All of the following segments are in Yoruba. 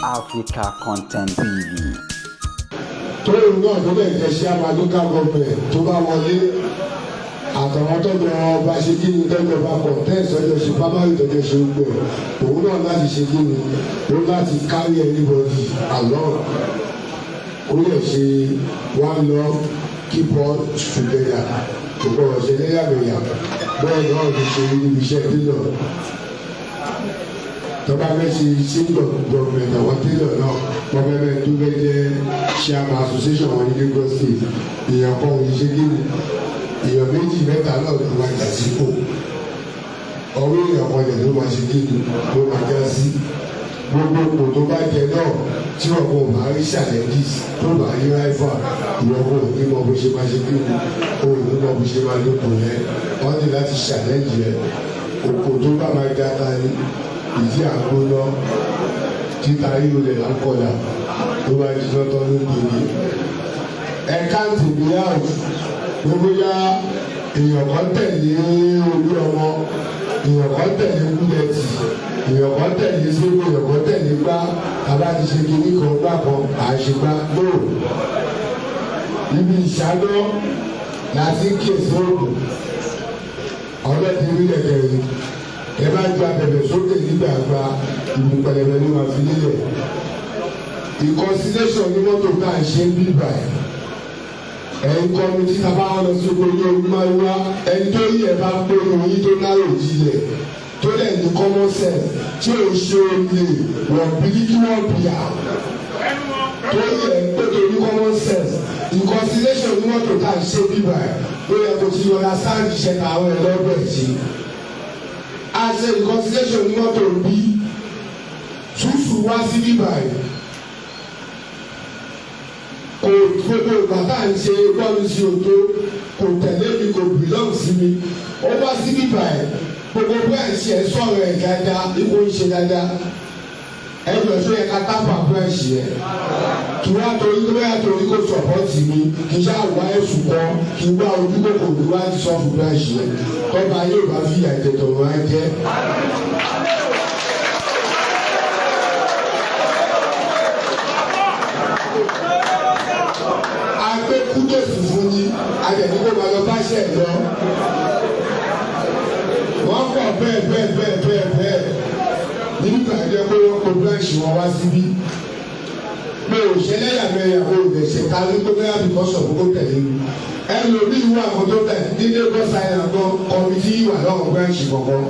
Africa Content TV. Tóun náà tó lè jẹ́ chairman local government tó bá wọlé, àtàwọn tọ́jọ́ ọba ṣe kí ni, tọ́jọ́ ọba contest, tọ́jọ́ ṣe primary, tọ́jọ́ ṣe gbogbo ẹ̀, òun náà láti ṣe kí ni, ó láti carry anybody along, ó lè ṣe one love, keep all together. Kò gbọdọ̀ ṣe lẹ́yàmẹ̀yà. Bẹ́ẹ̀ náà ló ṣe níbi iṣẹ́ tailor. Tọ́ba fẹ́ ṣe single government, àwọn tailor náà wọ́n fẹ́ bẹ́ẹ̀ tó fẹ́ jẹ́ chairman association wọn ní Lagos State. Èèyàn kan ò ní ṣe kí ni, èèyàn méjì mẹ́ta náà ló máa jà sípò. Ọwọ́ èèyàn kan lè ló máa ṣe kí ni, ló máa já sí. Gbogbo ipò tó bá jẹ náà, tí wọn kò bá rí challenges, tó bá rí rival, ìwọ kò ní mọ bó ṣe máa ṣe kí ni, o ò ní mọ bó ṣe máa lóko yẹn. Wọ́n ní láti challenge yẹn. Òkò tó bá máa já ta ni ìdí àgbóná títa ríro lè là ń kọlà tó bá jiná tán ló ń dèrè. Ẹ count me out. Gbogbo ya, èèyàn kan tẹ̀lé olú ọmọ, èèyàn kan tẹ̀lé kúlẹ̀tì, èèyàn kan tẹ̀lé sógbó, èèyàn kan tẹ̀lé gbá, tàbá ti ṣe kinní kan gbá kan àṣegbá no. Ibi ìṣáná láti ń kíyèsí òògùn ọlọ́dún orílẹ̀ kẹrin. Ẹ bá ju abẹ̀bẹ̀ sókè nígbàgbà, ìlú pẹlẹbẹ ló máa fi lélẹ̀. Reconciliation ní mọ́tò tá à ń ṣe ń bí báyìí, ẹ̀yin committee, tá a bá wọn lọ sí oko ní orí márúwá, ẹni tó yí ẹ bá pé oyin tó lárò jinlẹ̀, tó dẹ̀ ní common sense, tí ò ṣe olè wọ̀n bíríkì wọ́n bìà, tó yẹ pé tó ní common sense, reconciliation ní mọ́tò tá à ń ṣe bí báyìí, ó yẹ kó ti yọra sáàdì iṣẹ́ táwọn ẹlọ́gbẹ̀ ṣe. A ṣe reconciliation ní mọ́tò bí túfù wá sí bí báyìí. Kò gbogbo ìgbà tá à ń ṣe gbọ́dọ̀ sí òtó, kò tẹ̀lé mi, kò belong sí mi. Ó wá sí bí báyìí, gbogbo branch ẹ̀ sọ̀rọ̀ ẹ̀ dáadáa, ipò ń ṣe dáadáa. Ẹjọ́ sọ yẹ ká tápà branch yẹ kí wá torí tó bẹ́ẹ̀, torí kó support mi, kì í ṣáà wá ẹ̀sùn kan, kí wá ojú kòkòrò kí wá sọ fún branch yẹ. Tọ́ba yóò bá fi àjẹtọ̀ wọn á jẹ́. Agbé kúdòsì fún ni adẹ̀ní kó máa lọ báṣẹ̀ lọ. Wọ́n pọ̀ bẹ́ẹ̀ bẹ́ẹ̀ bẹ́ẹ̀ bẹ́ẹ̀ bẹ́ẹ̀ nígbà jẹ́ pé wọ́n kó branch wọn wá síbí. Pé òṣèlérà-mẹ́yà kò lè ṣe ta ní pé bẹ́ẹ̀ because of kó tẹ̀lé mi. Ẹlòmíì wà kó tó tẹ̀ ní Lagos Island gan, committee wà lọ́wọ́ branch kọ̀ọ̀kan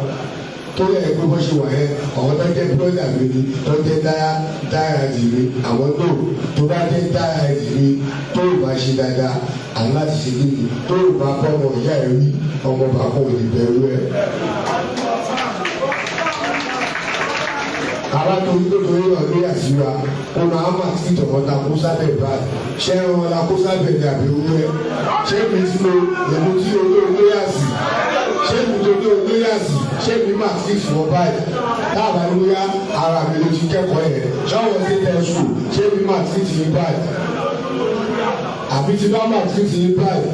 tó yẹ pé bó ṣe wà yẹn, àwọn tó jẹ́ brother mi ni, tó jẹ́ dára jì mí. Àwọn tó bá jẹ́ dára jì mí, tó bá ṣe dáadáa, àwọn láti ṣe kíni, tó bá bọ́ ọmọ ìyá ẹ̀ rí, ọmọ bàbá ò lè bẹ̀rù ẹ̀. Àwa torí tó torí náà lórí àṣìwà kó máa mà sí tọmọta kó sábẹ̀ báyìí. Ṣé ẹran la kó sábẹ̀ ní àbí ewúrẹ́? Ṣé mi tí mo èmi tí olóògbé àsì, ṣé mi tó olóògbé àsì, ṣé mi mà sí fún ọ báyìí? Táàbà ní bóyá ara mi ló ti kẹ́kọ̀ọ́ yẹn, ṣáwọn ṣe tẹ̀ sùn, ṣé mi mà sí ti yín báyìí? Àbí tí bá mà sí ti yín báyìí,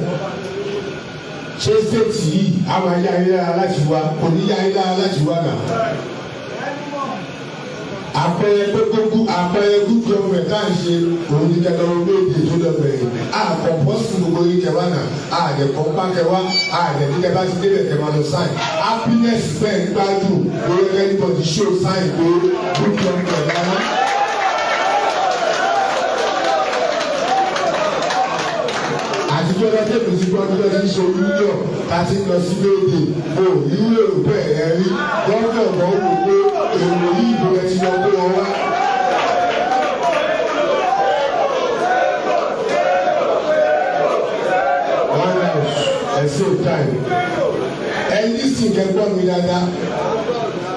ṣé state yìí a máa yá ayé lára láti wá? Kò ní yá ayé lára láti wá náà. Àpẹẹrẹ pé gbogbo àpẹẹrẹ good government tá à ń ṣe, òun ní kẹlẹ orílẹ̀-èdè tó lọ bẹ̀rẹ̀. Àkọ́pọ̀ sí gbogbo yìí kẹwàá náà, àdẹ̀kọ́ pákẹwàá, àdẹ̀ní kẹfà ti débẹ̀ kẹwàá lọ sign happiness bẹ́ẹ̀ gbádùn lórí anybody show sign pé good government rárá. Àtijọ́ lọ́jọ́ mi ti gbọ́ bí wọ́n ti ṣe union tá a ti lọ sí léde o, irú èrò bẹ́ẹ̀ ẹ rí gọ́ọ̀nà kan wò pé èrò yìí ìbò ẹ ti lọ kó wọn wá. One house, ẹ save time. Ẹyin sì kẹgbọ́ mi dáadáa,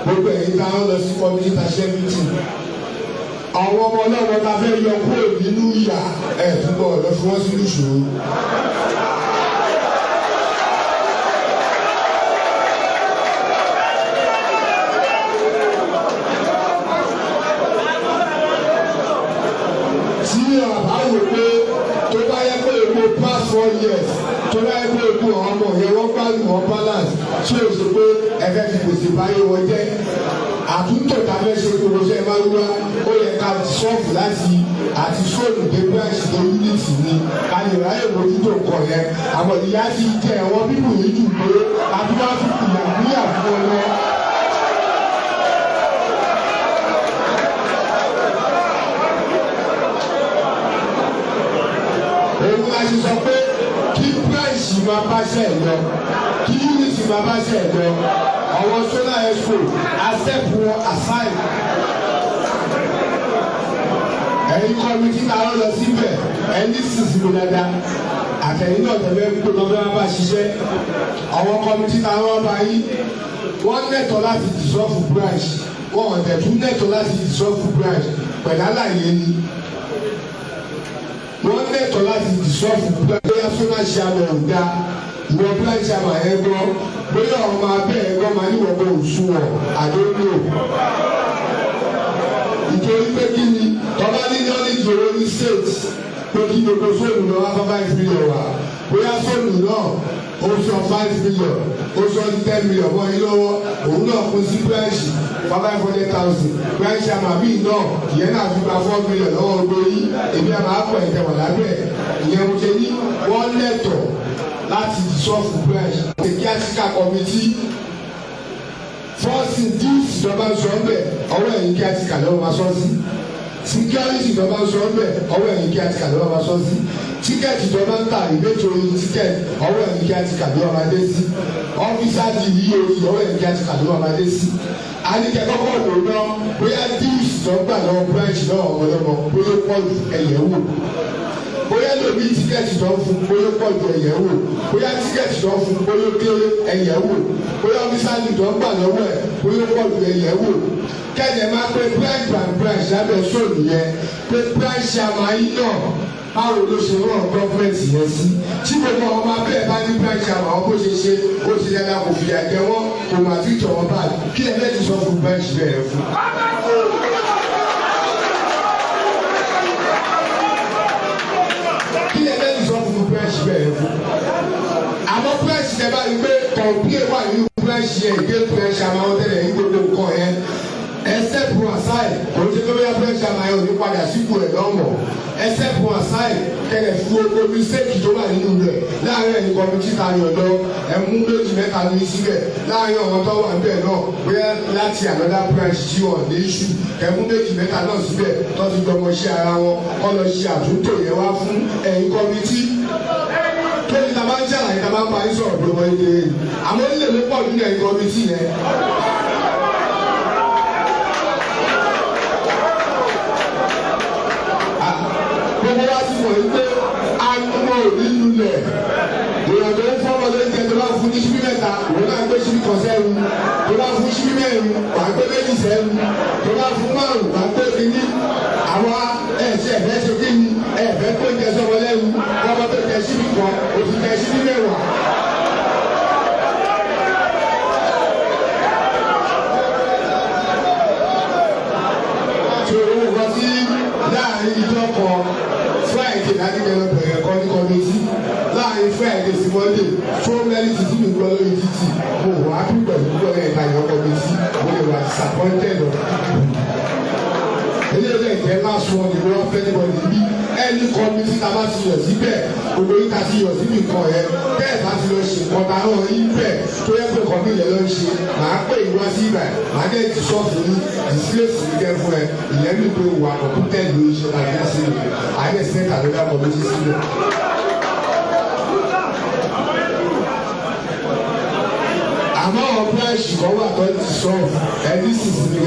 gbogbo ẹ̀yin tá a lọ sí community ta ṣẹ́ meeting, àwọn ọmọ ọlọ́wọ́ ta fẹ́ yọ kúrò nínú ìyà ẹ̀ túbọ̀ lọ fi wọ́n sínú ìṣòro. Tí àbá wò pé tó bá yẹ pé epo past 4 years, tó bá yẹ pé epo àwọn ọmọ yẹn wọ́n gbádùn wọn balance, tí o ṣe pé ẹ̀fẹ́ fi gbèsè báyé wọn jẹ́, àtúntò tá a fẹ́ ṣe gbogbo ṣe. márúwá, ó yẹ ká dissolve láti àti zone dé branch dé unit ni, ká lè ráyè mójútó nǹkan yẹn. Àmọ́ ìyá ti jẹ ẹ̀wọ̀n bíbù yìí jù pé àdúrà fún ìyàgbéyà fún ọ lọ. Òun la ṣe sọ pé kí branch máa bá ṣe ẹ̀ lọ, kí unit máa bá ṣe ẹ̀ lọ. Àwọn zonal exco, accept wọn aside. Ẹ̀yin committee ta ló lọ síbẹ̀, ẹni sísì mi dáadáa, àtẹ̀yìn náà tẹ̀lé kó tó fẹ́ bá ṣiṣẹ́. Àwọn committee ta ló bá yín, wọ́n lẹ́tọ̀ọ́ láti dissolve branch, wọ́n ò dẹ̀ tún lẹ́tọ̀ọ́ láti dissolve branch pẹ̀lú àlàyé ni. Wọ́n lẹ́tọ̀ọ́ láti dissolve branch bóyá zonal chairman ò dá ìwọ branch chairman yẹn gbọ́, bóyá ọmọ abẹ́ ẹ̀ gbọ́ máa níwọ̀n bó sùn wọ̀ àdóńgbò. Ìtorí pé kí ni tọ́ba ní knowledge owó ní state pé kí gbogbo zone lọ wá 5 million wá, bóyá zone náà ó sọ 5 million, ó sọ 10 million mọ́ yín lọ́wọ́, òun náà fún sí branch 500,000. Branch chairman míì náà, ìyẹn náà fi gba 4 million lọ́wọ́ gbogbo yín. Èmi àmà àpò ẹ̀jẹ̀ wà lábẹ́ ìyẹn. Mo ṣe ní wọ́n lẹ́tọ̀ọ́ láti dissolve branch. Caretaker committee fọ́ọ̀sì dues ìjọba ń sọ ń bẹ̀, ọwọ́ ẹ̀yìn caretaker lọ́wọ́ máa sọ sí. Security ìjọba ń sọ ń bẹ̀, ọwọ́ ẹ̀yìn caretaker lọ́wọ́ máa sọ sí. Ticket ìjọba ń tà, ìgbésò orí ticket, ọwọ́ ẹ̀yìn caretaker lọ́wọ́ máa dé sí. Officer di yíyí orí, ọwọ́ ẹ̀yìn caretaker lọ́wọ́ máa dé sí. Àníkẹ́ kọ́kọ́ wò ná bóyá dues tó gbà lọ́wọ́ branch náà ọmọlọ́mọ, bóyá pọ̀ ju, ẹ̀yẹ̀ wò. Bóyá lómi ticket tó ń fún, bóyá pọ̀ ju, ẹ̀yẹ̀ wò. Bóyá ticket tó ń fún, bóyá kéré, ẹ̀yẹ̀ wò. Bóyá officer tó ń gbà lọ́wọ́ ẹ̀, bóyá pọ̀ ju, ẹ̀yẹ̀ wò. Kẹ́lẹ̀ máa pé branch by branch lábẹ́ zone yẹn, pé branch chairman yín náà, báwo ló ṣe rán government yẹn sí? Tí gbogbo ọmọ abẹ́ bá ní branch chairman àwọn bó ṣe ṣe, ó ṣe dáadáa, kò fìyà jẹ wọ́n, kò mà tí tọ̀ wọ́n báyìí, kí ẹ lẹ́tì sọ fún branch bẹ́ẹ̀ fún. Kí ẹ lẹ́tì sọ fún branch bẹ́ẹ̀ fún? Àmọ́ branch tẹ bá rí pé complain wà nínú branch yẹn, ìgbé branch chairman wọn tẹ́lẹ̀ ní gbogbo nǹkan yẹn, except for aside, kò ní ṣe pé bóyá branch chairman yẹn ò ní padà sípò ẹ̀ lọ́mọ. Except for aside, kẹlẹ̀ fún gbogbo mistake tó wà nínú rẹ̀ láàrin ẹ̀yìn committee ta yàn lọ, ẹ̀mú méjì mẹ́ta ní síbẹ̀ láàrin àwọn tó wà níbẹ̀ náà, bóyá láti another branch tí wọ́n ní issue, ẹ̀mú méjì mẹ́ta náà síbẹ̀ tó ti gbọmọ sí ara wọn, kọ́ lọ ṣe àtúntò yẹn wá fún ẹ̀yìn committee. Tóbi ta bá ń ṣàlàyé, ta bá ń parí sọ̀rọ̀ pé wọ́n yé àmọ́ ilé ló pọ̀ nínú ẹ̀yìn committee yẹn. Gbogbo wa ti mọ̀ wípé anumọ̀ ò ní lulẹ̀. Èèyàn tó ń fọ́mọ lóúnjẹ, tó bá fún ní síbí mẹ́ta, òun náà gbé síbí kan sẹ́nu. Tó bá fún síbí mẹ́rin, wàá gbé méjì sẹ́nu. Tó bá fún márùn, wàá gbé kínní. Àwa ẹ̀ṣẹ̀ ẹ̀fẹ́ ṣe kínní, ẹ̀fẹ́ tó jẹ sọ́mọ lẹ́nu, ọmọ tó jẹ síbí kan, òsì jẹ síbí 10. Tí owó kan sí láàrin ìjọ kan, Friday láti kẹlẹ bẹ̀rẹ̀ kọ́ ní committee, láàrin Friday sí Monday, so many títí mi gbọ́ lórí títì, mo wà á pípẹ̀ púpọ̀ lẹ́yìn ìtajà committee, mo lè wà disappointed of people. Eléyìí lè jẹ́ last one ni wọ́n fẹ́ níbọ̀ níbí. Ẹni committee tá a bá ti yọ̀ síbẹ̀, gbogbo yìí ká ti yọ̀ síbi nǹkan yẹn, bẹ́ẹ̀ bá ti lọ ṣe nǹkan tá a náà yín bẹ́ẹ̀, tó yẹ pé nǹkan mi yẹn ló ń ṣe, màá pè yín wá sí ibà, màá dẹ́ ti sọ́ọ̀fù ní disgrace mi kẹ́ fún ẹ. Ìyẹn mi pé wà kọ̀mpútẹ̀ ló ń ṣe tàbí sílẹ̀ àyẹ̀ sẹ́ńtà ló dá committee sílẹ̀. Àmọ́ àwọn branch kan wà tó ti sọ́ọ̀fù ẹni sì sí ní.